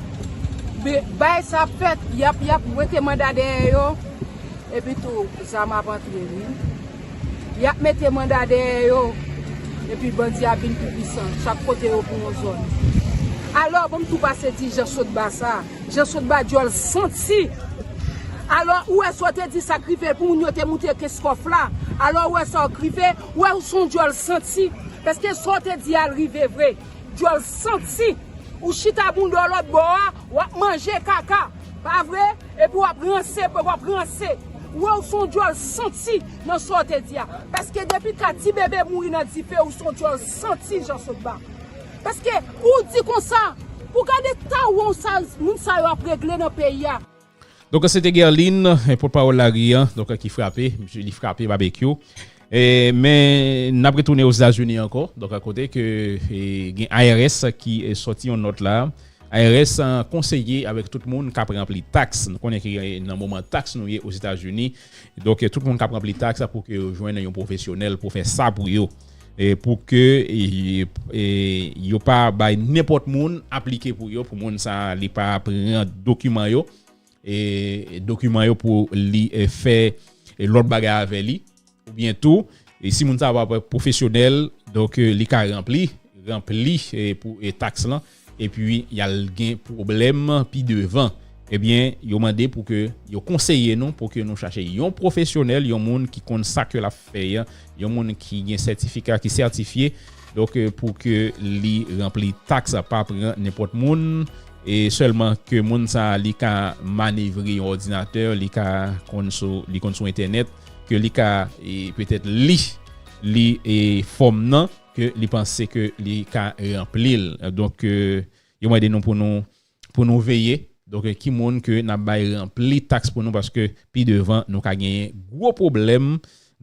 Men bay sa ap fèt, y ap, y ap mete manda dèyè yo, epi tou zam ap antre wi. Y ap mete manda dèyè yo, epi bandi ap vin pi pwisan, chak kote yo pran yon zòn. Alò, ban m tou pase di Jan Sotba sa. Jan Sotba dyòl santi. Alò, ou wè sa w te di sa k rive pou moun yo te moute Kenskòf la. Alò, ou wè sa k rive, ou wè ou se yon dyòl santi. Paske sa w te di a l rive vre. Dyòl santi. Ou chita bounda w lòt bò a, w ap manje kaka. Pa vre? Epi w ap ranse, w ap ranse. Ou wè ou se yon dyòl santi nan sa w te di a. Paske depi ka ti bebe mouri nan dife, ou se yon dyòl santi, Jan Sotba. Paske ou di konsa, pou gade ta ou sa moun sa yo ap regle nan peyi a. Donk, se te Guerline, eh, pòtpawòl lari an, donk, ki frape, misye, li frape Babekyou. Eh, men, n ap retounen Ozetazini ankò, donk, kote ke, eh, gen I R S ki, eh, sòti yon nòt la. I R S, eh, konseye avèk tout moun k ap ranpli taks. Nou konnen ke, eh, nan moman taks nou ye Ozetazini. Donk, eh, tout moun k ap ranpli taks pou ke yo jwenn yon pwofesyonèl pou fè sa pou yo. E pou ke, e, e, yo pa bay nenpòt moun aplike pou yo, pou moun sa li pa pran dokiman yo, e, dokiman yo pou li, e, fè, e, lòt bagay avè li, oubyen tou, e si moun sa pa pwofesyonèl, donk, e, li ka ranpli, ranpli e pou e taks lan, epi y al gen pwoblèm pi devan. Ebyen, yo mande pou ke yo konseye nou, pou ke nou chache yon pwofesyonèl, yon moun ki konn sa ke l ap fè a, yon moun ki gen sètifika, ki sètifye, donk, e, pou ke li ranpli taks, pa pran nenpòt moun, e sèlman ke moun sa a, li ka manevre yon òdinatè, li ka konn sou, li konn sou entènèt, ke li ka, e, petèt li, li, e, fòm nan, ke li panse ke li ka ranpli l. Donk, e, yo mande nou pou nou, pou nou veye. Donk, e, ki moun ke n ap bay ranpli taks pou nou, paske pi devan, nou ka genyen gwo pwoblèm,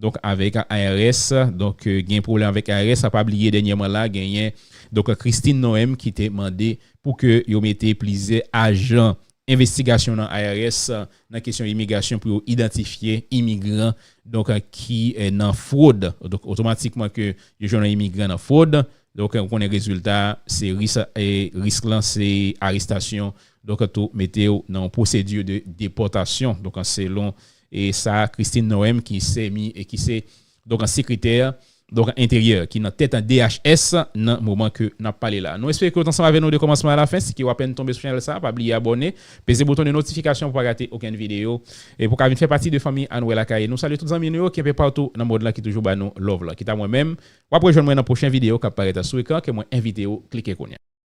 donk, avèk I R S. Donk, e, gen pwoblèm avèk I R S. A pa bliye, dènyèman la, genyen, donk, Christine Noem ki te mande pou ke yo mete plizyè ajan envestigasyon nan I R S, nan kesyon imigrasyon pou yo idantifye imigran, donk, e, ki, e, nan fwod. Donk, otomatikman ke yo jwenn yon imigran nan fwod, donk, ou konnen rezilta, se ris-, e, risk lan, se arestasyon. Donk, tou mete w nan yon pwosedi de depòtasyon. Donk, selon, e, sa, Christine Noem, ki se mi-, e ki se, donk, sekretè, donk, enteryè, ki nan tèt D H S nan moman ke n ap pale la. Nou espere ke w t ansanm avè nou de kòmansman a la fen. Si ke w apèn tonbe sou chanèl sa, pa bliye abòne, peze bouton de notifikasyon pou pa rate okenn videyo. E pou ka vin fè pati de fanmi Anwè Lakay. Nou salye tout zanmi nou yo ki enpe patou nan mond lan, ki toujou ba nou love la. Kit a mwen menm, w ap rejwenn mwen nan pwochen videyo k ap parèt sou ekran ke mwen envite w klike kounye a.